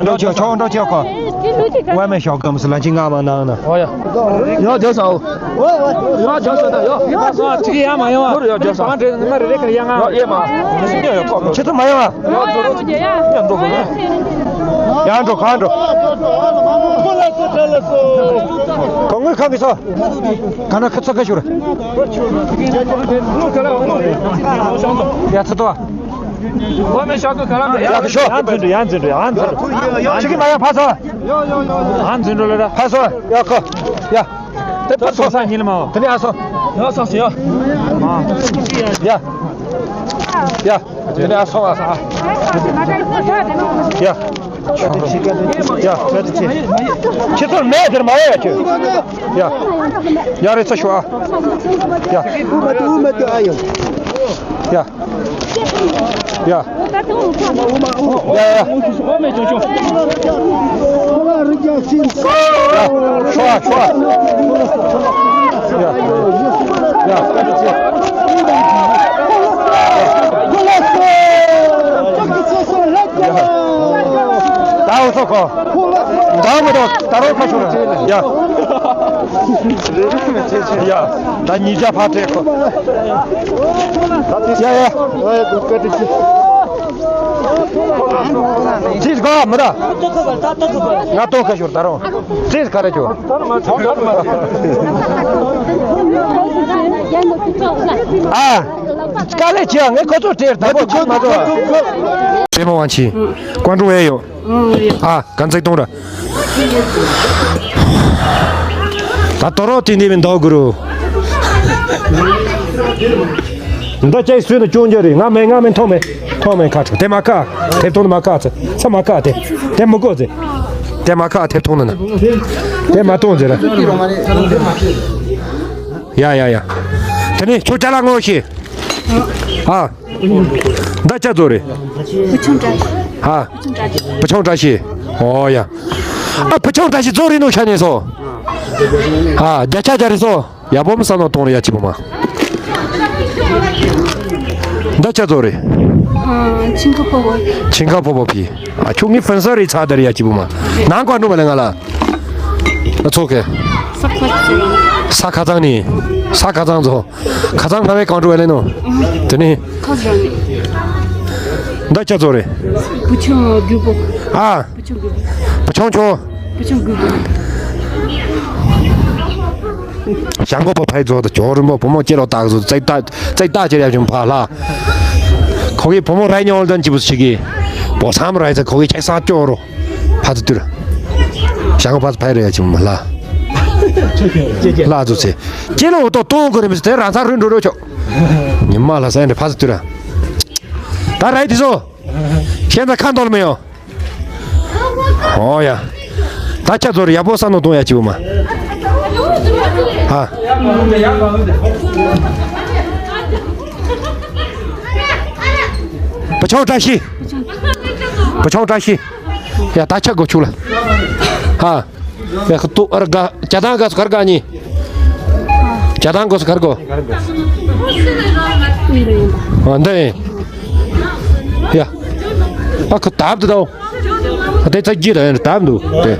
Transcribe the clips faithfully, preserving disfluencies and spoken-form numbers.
འགྲོ་ཆོག་ཆོག་འགྲོ་ཆོག་གོ། ཝེ་མེ་ཤོག་གམ་སི་ལ་ཅི་ང་མ་ནང་ན། ཨོ་ཡ། ཡ་རྒྱ་ས་ཨོ། ཡ་རྒྱ་ས་ད་ཡ། ཡ་ས་ཅི་ཡ་མ་ཡ་བ། ཡ་རྒྱ་ས། བང་འདྲེ་ང་རེ་རེ་ཁ་ཡ་ང་། ཡ་ཨེ་མ། ཁྱེད་ཚོ་མ་ཡ་བ། ཡ་འགྲོ་ག་འགྲོ། གང་ངོས་ཁང་གི་ས། ག་ན་ཁ་ཚ་ཁ་ཤོར། ཡ་ཚ་ཏོ། ཝེ་མེ་ཤོག་གམ་ག་ལ་ཡ་ཤོག་ཡང་འཛིན་འགྲོ་ཡང་འཛིན་འགྲོ་ཡང་འཛིན་འགྲོ། ཅི་གི་མ་ཡ་ཕ་ས། ཡང་འཛིན་འགྲོ་ལ་ར། ཕ་ས་ཡ་ཁ་ཡ། དེ་ཕ་ས་ས་ཉིན་མ་བ། དེ་ནི་ཨ་ས། ཡ་ས་ས་ཡ། ཡ། ཡ། དེ་ནས་ཨ་སོང་ཨ་སོང་ཨ། ཡ། ཡ། ཁྱེད་ཚོར་མེད་དེར་མ་ཡོད་ཁྱོད། ཡ། ཡ་རེ་ཚ་ཤོག་ཨ། ཡ། ཡ། ཡ། ཡ། ཡ། ཤོག་ཨ་ཤོག་ཨ། ཡ། ཡ། ད་འུ་ཚོ་ཁོ། ད་མི་འདུག་ད་རུང་ཁ་ཤོར་ཡ། ཡ། ད་ཉིས་བརྒྱ་ཕར་སྤྲད་ཁོ། ཡ་ཡ། ཙིས་ག་མི་ད། ང་ཏོག་ཁ་ཤོར་ད་རུང་། ཙིས་ག་རེ་ཁྱོད། ཨ། དཀའ་ལས་ཆེ་ངས་ཁོ་ཚོ་སྤྲད་ད་པོ་ཁྱོད་མ་ཚོ། རྩེད་མོ་དབང་ཆེན། ཀོང་ཀྲུང་ཨེ་ཡོད། ཨ། ག་འཛེག་གཏོང་ར། ད་དོ་རོགས་དེ་འདི་མི་འདུག་གུ་རུ། འདི་ཅིག་སུས་ནི་ཅུང་རྒྱུ་རེད། ང་མེད་ང་མེད་མཐོང་མེད། མཐོང་མེད་ཁ་ཁྲོ་དེ་མ་ཁ། དེབ་ཐོང་ནི་མ་ཁ་ཚ་ཚ་མ་ཁ་དེ། དེ་མི་དགོས་ཟེ། དེ་མ་ཁ་དེབ་ཐོང་ནི་ན། དེ་མ་གཏོང་ཟེ་ར། ཡ་ཡ་ཡ། དེ་ནི་ཁྱོད་ཅ་ལག་ངོ་ཤེས། ཨ། འདི་ཅི་ཚོ་རེད། བུ་ཆུང་བཀྲ་ཤིས། ཧ། བུ་ཆུང་བཀྲ་ཤིས། ཨོ་ཡ། ཨ་བུ་ཆུང་བཀྲ་ཤིས་ཚོ་རེད་ནོ་ཤ་ནས་སོ། ཧ་བརྒྱ་ཆ་བརྒྱ་རེད་སོ། ཡ་བོ་མི་ས་ནོ་གཏོང་རེད་ཡ་ཅི་བུ་མ། འདི་ཅི་ཚོ་རེད། ཨ་ཆིང་ཁ་ཕོ་བོ། ཆིང་ཁ་ཕོ་བོ་ཕི། ཨ་ཁྱོད་ངའི་ཕན་ས་རེད་ཚ་དར་ཡ་ཅི་བུ་མ། ནང་ཀ་འགྲོ་མ་ལེ་ང་ལ། ཨ་ཚོ་ཁེ། ས་ཁ་ཚང་ནི། ས་ཁ་ཚང་ནི། ས་ཁ་ཚང་ཚོ། ཁ་སང་ཕ་མའི་གང་འགྲོ་བས་ལེ་ནོ། དེ་ནི། ཁ་སང་ནི། འདི་ཅི་ཚོ་རེད། བུ་ཆུང་རྒྱུ་པོ། ཨ། བུ་ཆུང་རྒྱུ་པོ། བུ་ཆུང་ཆོ། བུ་ཆུང་རྒྱུ་པོ། ཞང་གོ་པོ་ཕའི་ཚོ་དང་ཇོ་རིན་པོ་བུ་མོ་སྐྱེ་ལོ་བཏགས་ཚོ་ཙེ་ཏ་ཙེ་ཏ་ཅེ་ཡ་ཅུང་ཕ་ལ། ཁོ་གི་བུ་མོ་རའི་ཉོལ་དན་ཅི་བུ་ཞིག་གི། བོ་སམ་རའི་ཚ་ཁོ་གི་ཁྱེག་ས་སྐྱོ་རོ། ཕ་ཚོ་དུར། ཞང་ཕ་ཚོ་ཕ་རེ་ཡ་ཅི་མ་ལ། ལ་ཚོ་ཚེ། ཁྱེད་ལ་འོ་ཏོ་གཏོང་དགོས་རེད་མི་ཚེ་རང་ཚ་རུ་འགྲོ་རོ་ཆོག་ཉི་མ་ལ་ས་ཡ་འདྲེ་ཕ་ཚོ་དུར། ད་རའི་དེ་ཚོ། ཁྱེད་ཚ་ཁ་འདོར་མི་ཡོང་། ཨོ་ཡ། ད་ཁྱ་ཚོར་ཡག་པོ་ས་ནོ་གཏོང་ཡ་ཅི་བུ་མ། ཧ། བུ་ཆུང་བཀྲ་ཤིས། བུ་ཆུང་བཀྲ་ཤིས། ཡ་ད་ཆ་གོ་ཆུག་ལ། ཧ། ཡ་ཁ་ཏུ་ཨར་ག་ཇ་དང་ག་སུ་གར་ག་ནི། ཇ་དང་གོ་སུ་གར་གོ། ཨ་འདི་ཡིན། ཡ། ཨ་ཁ་དབ་དུ་དའོ། ཨ་དེ་ཚ་རྒྱུ་དང་དབ་འདུག་དེ།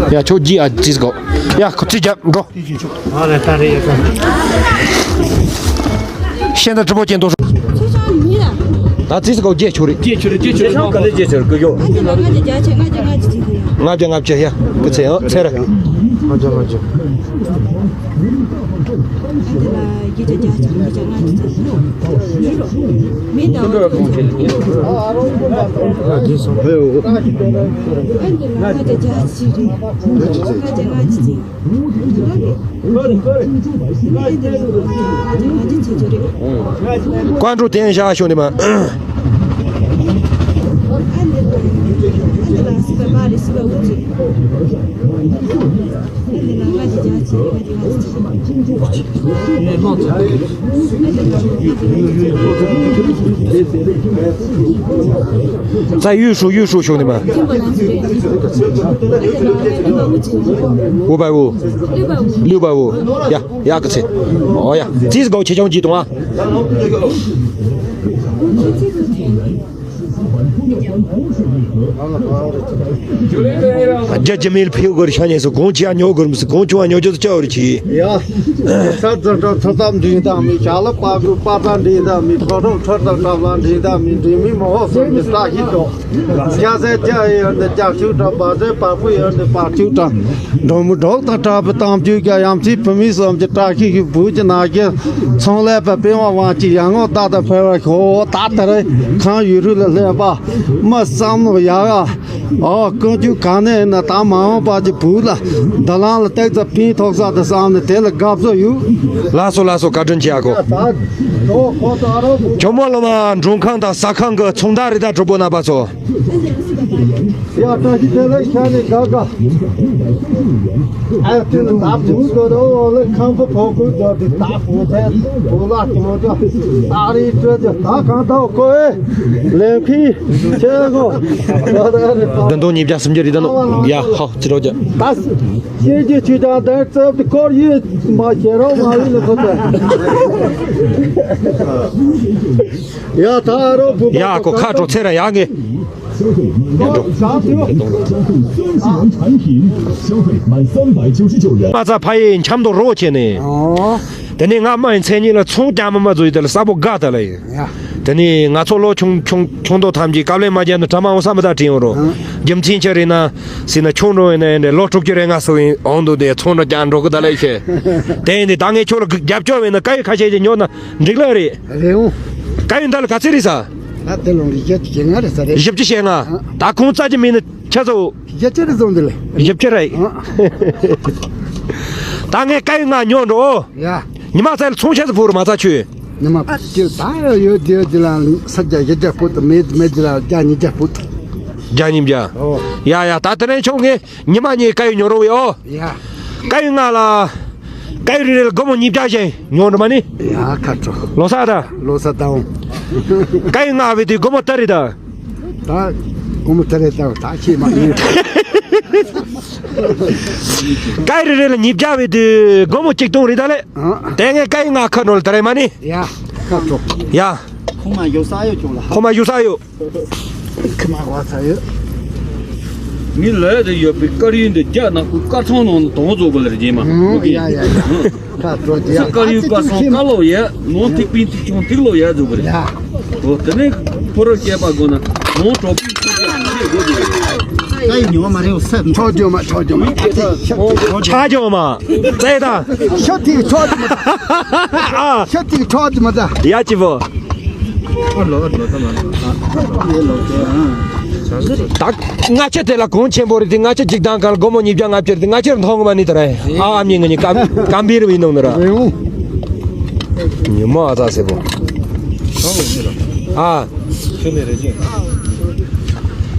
ཡ་ཁྱོད་རྒྱུ་ཨ་ཙིས་གོ། ཡ་ཁོ་ཙི་རྒྱབ་འགྲོ། ཨ་ལ་ད་རེ་ཡ་ད། ཤེས་ད་གྲི་པོ་ཅན་དུ། ད་ཙིས་གོ་རྒྱས་ཆོ་རེད། རྒྱས་ཆོ་རེད་རྒྱས་ཆོ་རེད། ཆང་ག་ལེ་རྒྱས་ཆོ་རེད་ཀུ་ཡོ། ང་ཚོ་ལ་ང་ཚོ་རྒྱ་ཆེ་ང་ཚོ་ང་ཚོ་ཅི་ཟེར་ཡ། ལྔ་བརྒྱ་ལྔ་བརྒྱ་ཡ། ཀུ་ཚེ་ཡང་ཚེ་ར། ལྔ་བརྒྱ་ལྔ་བརྒྱ། ང་ཚོ་ལ་རྒྱ་ཆེ་རྒྱ་ཆེ་ང་ཚོ་ང་ཚོ་ཅི་ཟེར་ཡ། མི་དང་ང་ཚོ་ང་ཚོ་རྒྱ་ཆེ་རེད། ང་ཚོ་ང་ཚོ་ཅི་ཟེར་ཡ། ཀོང་ཀྲུའུ་བསྟན་བཞག་ཤོག་ནི་མ། ཙ་ཡུས་ཧྲུ་ཡུས་ཧྲུ་ཤོག་ནི་མ། ཝུ་པའི་ཝུ། ལུས་པའི་ཝུ། ཡ་ཡ་ཀི་ཚེ། ཨོ་ཡ་ཙིས་གོ་ཆེ་ཆུང་ཅི་གཏོང་ཨ། རྒྱ་རྒྱ་མིའི་ཕེའུ་གོར་ཤ་ཉེ་སུ་གོང་ཅི་ཨ་ཉོ་གོར་མི་སུ་གོང་ཅུང་ཨ་ཉོ་རྒྱུ་སུ་ཅའོ་རི་ཆི། ཡ། ས་ཙ་ཏྲ་ཚ་ཙམ་འདྲིན་དང་མི་ཆ་ལ་པ་གུ་པ་ཙ་འདྲིན་དང་མི་ཁྲོ་ཁྲོ་ཁྲོ་ཙ་ཏྲ་ལ་འདྲིན་དང་མི་འདྲིན་མི་མོ་ཧོ་སོ་མི་ཏྲ་ཧི་ཏོ། རྒྱ་ཟེར་རྒྱ་ཡི་ཡོན་ཏེ་རྒྱ་ཆུ་གྲགས། བ་ཟེར་བ་སྤུ་ཡི་ཡོན་ཏེ་བ་ཆུ་གྲགས། འབྲོང་མི་འབྲོག་དང་གྲགས་པའི་གཏམ་རྒྱུད་རྒྱ། ཡ་མཚན་བུད་མེད་གསུམ་གྱི་བཀྲ་ཤིས་ཤིག་བུ་གྱི་ན་གྱི་ཚོང་ལས་པ་པེ་ཝང་ཝང་གྱི་ཡ་ངོ་ད་ད་ཕེ་བ་ཤོ་ད་ད་རེ་ཁང་ཡུ་རུ་ལ་སླེབས་པ། མ་བསམ་བློ་ཡག་ཨ། ཨོ་ཀུན་སྤྱོད་ག་ནས་ཡིན་ན་ད་མ་འོངས་པ་གྱི་བུ་ལ་འདི་ལམ་ལ་ཏོག་ཙམ་ཕན་ཐོགས་ས་དུ་བསམ་ནས་དེ་ལ་དགའ་བསུ་ཡོད། ལགས་སོ་ལགས་སོ། བཀའ་དྲིན་ཆེ་ཨ་ཁོ། ཇོ་མོ་སློབ་མ་མགྲོན་ཁང་དང་ཟ་ཁང་གི་ཚོང་བདག་རེད་ད། གྲོགས་པོ་རྣམ་པ་ཚོ། ཡ་བཀྲ་ཤིས་བདེ་ལེགས། ཤ་ནས་དགའ་དགའ། ཨ་ཏི་ལ་ད་བུ་དོ་རོ་ལ་ཁམ་བུ་ཕོ་ཀུ་དོ་ཏི་ད་བུ་ཚེ་བུ་ལ་དོ་དོ་ཨ་རི་ཏྲ་ཏི་ད་གང་ཐོག་ཀོ་ཨེ་ལེན་ཁི་ཆེ་གོ། འདི་འདོན་ཉིས་བརྒྱ་སུམ་བརྒྱ་རེད་ད་ནོ། ཡ་ཧོ་ཅི་རོ་ཅ། ད་ཤེས་ཀྱི་ཆུ་ཅང་དར་ཙབ་ཏི་ཀོར་ཡི་མ་ཤེས་རོ་མ་ཡི་ལ་ཁོ་ཏི། ཡ་ད་རོ་བུ་ཡ་ཁོ་ཁ་གྲོ་ཚེ་ར་ཡ་ངེ། མ་ཚ་ཕ་ཡི་འཆམ་དུ་རོགས་བྱས་ནས། ཨོ། དེ་ནས་ང་མ་ཡི་མཚན་ཉིད་ལ་ཚོང་རྒྱག་མ་མ་བཟོ་ཡི་དེ་ལ་ས་པོ་དགའ་ད་ལ་ཡིན། ཡ། དེ་ནས་ང་ཚོ་ལོ་ཆུང་ཆུང་ཆུང་དོ་ཐམས་ཅད་དཀའ་ལས་མ་བརྒྱབ་ན་གྲ་མ་འོང་ས་མི་ད་དྲིན་འོང་རོ། ཨང་། རྒྱུ་མཚན་ཆེ་རེད་ན། སྲིད་ན་ཆུང་འགྲོ་ཡིན་ན་ཡིན་ནས་ལོ་དྲུག་ཅུ་རེ་ལྔ་སོ་ཡིན་འོང་འདུག་དེ་ཚོང་འགྲོ་རྒྱག་འགྲོ་གི་ད་ལ་ཡི་ཤེ། དེ་ཡིན་དེ་ད་ངས་ཁྱོད་ལ་རྒྱབ་སྐྱོར་བས་ན་དཀའ་ཡི་ཁ་ཤས་ཀྱི་ཉོ་ན་འགྲིག་ལ་རེད། རེད་འོང་། དཀའ་ཡི་ད་ལ་ག་ཚད་རེད་ས། ད་དེ་ལོང་རི་བཞི་བཅུ་ཞེ་ལྔ་རེད་ས་རེད། བཞི་བཅུ་ཞེ་ལྔ། ཨ། ད་ཁོང་རྩ་ཅི་མིན་ནི་ཆ་ཚོ། བཞི་བཅུ་རེད་བཟུང་འདི་ལ། བཞི་བཅུ་རེད། ཨ། ད་ངས་དཀའ་ཡི་ང་ཉོ་འགྲོ། ཡ། ཉི་མ་ཚལ་ཚོང་ཆེ་ཚོ་ཕུར་མ་ཚ་ཆུ། ཉི་མ་ཅིག་ད་ཡོད་དེ་དེ་ལ་ས་རྒྱ་བཞི་རྒྱ་ཕུ་དུ་མེད་མེད་དེ་ལ་རྒྱ་ཉིས་རྒྱ་ཕུ་དུ། རྒྱ་ཉིས་རྒྱ། ཨོ། ཡ་ཡ་ད་དེ་ནས་ཆོག་ངས། ཉི་མ་གཉིས་དཀའ་ཡི་ཉོ་རོགས་ཡོད། ཡ། དཀའ་ཡི་ང་ལ། དཀའ་ཡི་རེ་རེ་ལ་སྒོར་མོ་ཉིས་བརྒྱ་བཞག་ཉོ་འགྲོ་མ་ནི། ཡ་ཁ་དྲོ། ལོ་གསར་ད། ལོ་གསར་ད་འོང་། དཀའ་ཡི་ང་བའི་དུས་སྒོར་མོ་ད་རེད་ད། ད། སྒོར་མོ་ད་རེད་ད་ད་ཁྱེད་མ་ཉོ། དཀའ་ཡི་རེ་རེ་ལ་ཉིས་བརྒྱ་བའི་དུས་སྒོར་མོ་གཅིག་སྟོང་རེད་ད་ལེ། ཨ། དེ་ངས་དཀའ་ཡི་ང་ཁ་ནོར་ལ་ད་རེད་མ་ནི། ཡ། ཁ་དྲོ། ཡ། ཁོང་མ་ཡོད་ས་ཡོད་ཀྱོང་ལ། ཁོང་མ་ཡོད་ས་ཡོད། ཁི་མ་བ་ཚ་ཡོད། མི་ལས་དེ་ཡོད་པའི་དཀར་ཡོལ་འདི་རྒྱ་ནག་པོའི་དཀར་ཚང་ནང་དུ་དོང་བཟོ་དགོས་ལ་རྗེས་མ། ཨང་། ཡ་ཡ་ཡ། ཁ་དྲོ་དེ་ཡ། དཀར་ཡོལ་དཀར་ཚང་དཀར་ལོག་ཡ་ནང་ཐིག་པིན་ཐིག་ཆུང་ཐིག་ལོག་ཡ་བཟོ་དགོས་རེད། ཡ། འོ་དེ་ནས་ཕོ་རོ་སྐྱེས་པ་དགོས་ན་ནང་གྲོགས་པོའི་ཕོ་རྒྱ་ཆེ་དགོས་དགོས་རེད། ད་ཡི་ཉོ་མ་རེད་འོ་ས། ཁྲོ་རྒྱུ་མ་ཁྲོ་རྒྱུ་མ་ཁ་ཐིག་ཤ་ཆ་རྒྱུ་མ་ཙེ་ད། ཤ་ཐིག་ཁྲོ་རྒྱུ་མ་ད། ཨ། ཤ་ཐིག་ཁྲོ་རྒྱུ་མ་ད། ཡ་ཅི་བོ། ད་ང་ཆ་དེ་ལ་གོང་ཆེན་པོ་རེད་དེ། ང་ཆ་འཇིག་དང་ག་ལ་སྒོར་མོ་ཉིས་བརྒྱ་ལྔ་བཅུ་རེད་དེ། ང་ཆར་མཐོང་གི་མ་ནི་དེ་རེད། ཨ་ཨ་མྱེས་ང་ཉི་ཀམ་ཀམ་བིར་བི་ནང་ནི་ར། ཉི་མ་ཨ་ཙ་སེ་བོ། ཨ།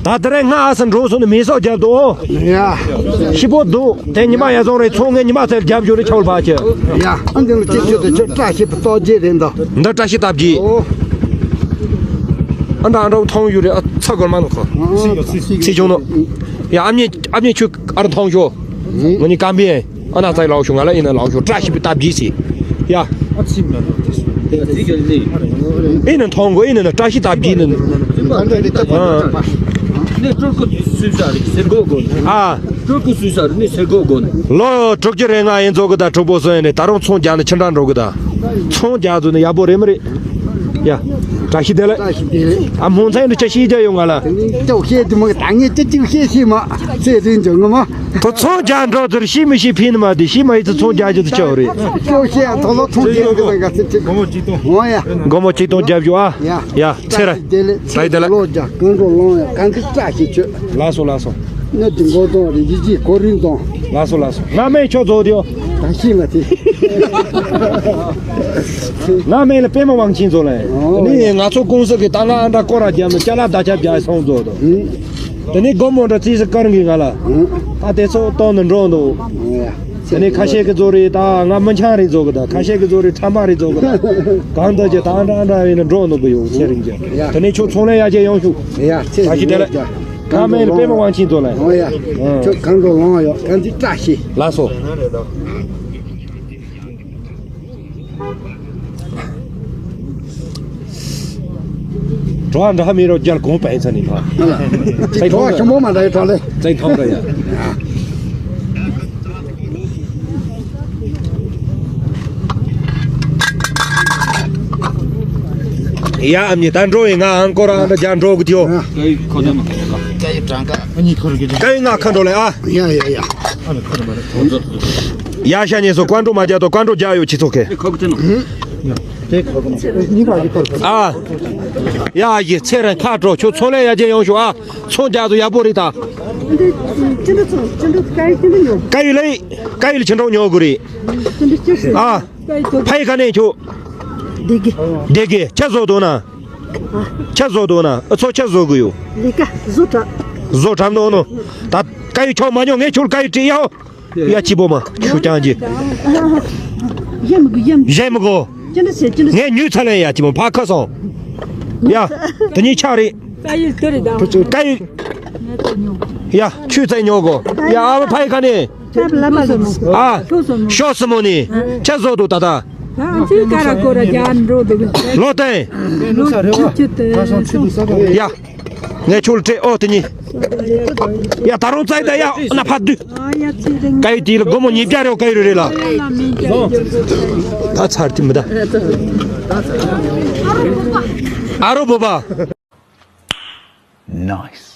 ད་དེ་རེད། ང་ཨ་སི་འགྲོ་སོང་ནི་མེ་སོགས་རྒྱབ་དོ། ཡ། ཤི་པོ་འདུག་དེ་ཉི་མ་ཡ་ཚོང་རེད། ཚོང་ངས་ཉི་མ་ཚེ་རྒྱབ་ཞོར་རེད་ཆོག་པ་ཆེ། ཡ། ཨ་འདི་ལ་ཅི་ཆོད་དེ་ཆོད་བཀྲ་ཤིས་པའི་རྟགས་བརྒྱད་རེད་འདུག་འདི་བཀྲ་ཤིས་རྟགས་བརྒྱད། ཨོ། ཨ་འདྲ་ཨ་འདྲ་མཐོང་ཡོད་རེད། ཨ་ཚ་གོར་མ་ནོ་ཁོ། ཚིག་ཆུང་ནོ། ཡ་ཨ་མྱེས་ཨ་མྱེས་ཁྱོད་ཨ་ར་མཐོང་ཤོག་ང་ནི་ཀམ་པི་ཨ་ན་ཚ་ལའོ་ཤོག་ང་ལ་ཨི་ན་ལའོ་ཤོག་བཀྲ་ཤིས་པའི་རྟགས་བརྒྱད་ཟེར། ཡ། ཨ་ཚིག་མ་ནོ་དེ་སུ། ཨི་ན་མཐོང་གོ་ཨི་ན་ན་བཀྲ་ཤིས་རྟགས་བརྒྱད་ནི། ཨ། ནི་སྤྲུལ་སྐུ་སུ་ས་རེད་ཟེར་གོ་གོ་ནི། ཨ། སྤྲུལ་སྐུ་སུ་ས་རེད་ནི་ཟེར་གོ་གོ་ནི། ལོ་དྲུག་ཅུ་རེ་ལྔ་ཡིན་ཚོ་གི་ད་གྲོགས་པོ་སོན་ནས་ད་རུང་ཚོང་རྒྱག་ནི་ཆི་འདྲ་འགྲོ་གི་ད། ཚོང་རྒྱག་ཚོ་ནི་ཡག་པོ་རེད་མི་རེད། ཡ། བཀྲ་ཤིས་བདེ་ལེགས། བཀྲ་ཤིས་བདེ་ལེགས། ཨ་མོང་ཚན་འདི་ཆ་ཤིས་རྒྱ་ཡོང་ང་ལ། ཅོག་ཤེས་དུ་མ་ད་ངས་ཅི་ཅིག་ཤེས་ཤེས་མ་ཚེ་རིང་ཅོ་ངོ་མ། ཁོ་ཚོང་རྒྱག་འགྲོ་ཚུར་ཤི་མི་ཤི་ཕིན་མ་དེ་ཤི་མ་ཡི་ཚོ་ཚོང་རྒྱག་རྒྱུ་དུ་ཆོག་རེད། ཅོག་ཤེས་ཨ་ཐོ་ལོ་ཚོང་རྒྱག་གི་ང་ཚེ་ཅིག་ངོ་མ་ཅིག་ཏོང་། ཡ། སྒོར་མོ་ཅིག་ཏོང་རྒྱབ་ཞུ་ཨ། ཡ། ཡ་ཚེ་ར། བཀྲ་ཤིས་བདེ་ལེགས། བཀྲ་ཤིས་བདེ་ལེགས། ལོ་རྒྱ་གང་འགྲོ་ལོང་ཡ་གང་གི་བཀྲ་ཤིས་ཆོད། ལགས་སོ་ལགས་སོ། གནས་དུ་མགོ་སྟོང་རེ་ཡི་ཅི་གོ་རིན་གཏོང་། ལགས་སོ་ལགས་སོ། ང་མེད་ཆོག་ཚོགས་དེའོ། ད་ཤི་ང་དེ། ང་མེད་ལ་པད་མ་དབང་ཆེན་ཚོགས་ལ། ཨོ། ནི་ང་ཚོ་ཀུང་སི་གི་ད་ང་ཨ་འདྲ་སྐོར་ར་རྒྱབ་ནས་ཅ་ལག་ད་ཆ་བརྒྱབ་སོང་ཚོགས་དོ། ཨུ། དེ་ནས་སྒོར་མོ་འདྲ་རྩིས་སུ་བཀར་གི་ང་ལ། ཨུ། ད་དེ་ཚོ་གཏོང་ནས་འགྲོ་འདུག་ཨོ་ཡ། དེ་ནས་ཁ་ཤས་ཀྱི་ཚོ་རེད་ད་ང་མི་འཆང་རེད་ཚོགས་གི་ད་ཁ་ཤས་ཀྱི་ཚོ་རེད་ཁྲམ་པ་རེད་ཚོགས་གི་ད། གང་ལྟར་གྱི་ད་ཨ་འདྲ་ཨ་འདྲ་ཡིན་ན་འགྲོ་འདུག་གི་ཡོང་ཚེ་རིང་གི། ཡ། དེ་ནས་ཁྱོད་ཚོང་ལས་ཡར་རྒྱས་ཡོང་ཤུགས། ཡ་ཚེ་ད་ཤི་དེ་ལ། རིང་གི། ང་མེད་ལ་པད་མ་དབང་ཆེན་ཚོགས་ལ། ཨོ་ཡ། ཨང་། ཁྱོད་གང་འགྲོ་ལོང་ཡོད་གང་ཅི་བཀྲ་ཤིས། ལགས་སོ། གྲོགས་འདྲ་མི་རོ་རྒྱལ་གོང་པའི་ཚ་ནི་ཕ། ཚེ་གྲོགས་ཆུ་མོ་མ་འདྲ་ཡི་གྲོགས་ལེ། ཚེ་ཐོང་འདྲ་ཡ། ཡ་ཨ་མྱེས་ད་འགྲོ་ཡི་ང་ཨང་ཀོ་ར་ཨང་འདྲ་རྒྱ་འགྲོ་གི་དེའོ། ཀ་ཡི་ཁོ་དེ་མ་ཀ་ཡི་གྲངས་ཀ་ཨ་ཉི་ཁོ་ར་གི་ཀ་ཡི་ང་ཁ་འགྲོ་ལེ་ཨ། ཡ་ཡ་ཡ། ཨ་ནི་ཁོ་ར་མ་རེད་ཐོང་ཚོ། ཡ་ཤ་ཉེ་སོ་ཀ་འགྲོ་མ་རྒྱ་དོ་ཀ་འགྲོ་རྒྱ་ཡོད་ཁྱི་ཚོ་ཁེ། ཁོ་གི་ཐེ་ནོ། ཨ། ཡ་ཡི་ཚེ་རིང་ཁ་དྲོ། ཁྱོད་ཚོང་ལས་ཡར་རྒྱས་ཡོང་ཤོག་ཨ། ཚོང་རྒྱག་ཏུ་ཡག་པོ་རེད་ད། འདི་ཅི་འདྲ་ཚོང་ཅི་འདྲ་སྐད་ཡིག་ཅི་འདྲ་ཉོ། སྐད་ཡིག་ལ་སྐད་ཡིག་ལ་ཅི་འདྲ་ཉོ་དགོས་རེད། ཅི་འདྲ་ཅི་ཟེར། ཨ། སྐད་ཡིག་ཐོག་ཕ་ཡི་ག་ནས་ཁྱོད། སྡེ་དགེ། སྡེ་དགེ་ཆ་བཟོ་འདུག་ན། ཆ་བཟོ་འདུག་ན་ཨ་ཚོ་ཆ་བཟོ་དགོས་ཡོད། ལས་ཀ་བཟོ་གྲབས། བཟོ་གྲབས་འདུག་ནོ། ད་སྐད་ཡིག་ཁྱོད་མ་ཉོ་ངས་ཁྱོད་སྐད་ཡིག་སྤྲད་ཡ་ཧོ། ཡ་སྐྱིད་པོ་མ་ཆུ་རྐྱང་གྱི། གཞན་མི་དགོས་གཞན་མི་གཞན་མི་དགོས། ཅི་འདྲ་ཟེར་ཅི་འདྲ། ངས་ཉོས་ཚར་ལེ་ཡ་སྐྱིད་པོ་ཕ་ཁ་སོང་། ཡ། དེ་གཉིས་ཆག་རེད། ད་ཡིས་དེ་རེད་ད། སྐད་ཡིག་ཡ་ཆུ་ཚད་ཉོ་གོ། ཡ་ཨ་བ་ཕ་ཡི་ཁ་ནས། ཨ། ཤོག་སི་མོ་ནི། ཆ་བཟོ་འདུག་ད་ད། ཨ་ཙི་ཀ་ར་ཀོ་ར་རྒྱ་འགྲོ་འདུག་ལོ་ཏན། ལོ་ཅི་ཏི་ཡ། ངས་ཁྱོད་ལ་སྤྲད་ཨོ་དེ་གཉིས། ཡ་ད་རུང་བཙལ་ད་ཡ་ན་ཕ་དུ། ཨ་ཡ་ཙི་རིང་། སྐད་ཡིག་དེ་ལ་སྒོར་མོ་ཉིས་བརྒྱ་རེ་སྐད་ཡིག་རེ་རེ་ལ། ཨ་ལ་མིན་ཀྱ་ཡོད་ད་ཚར་དུ་མི་ད། ཨ་རོ་བོ་བ། Nice.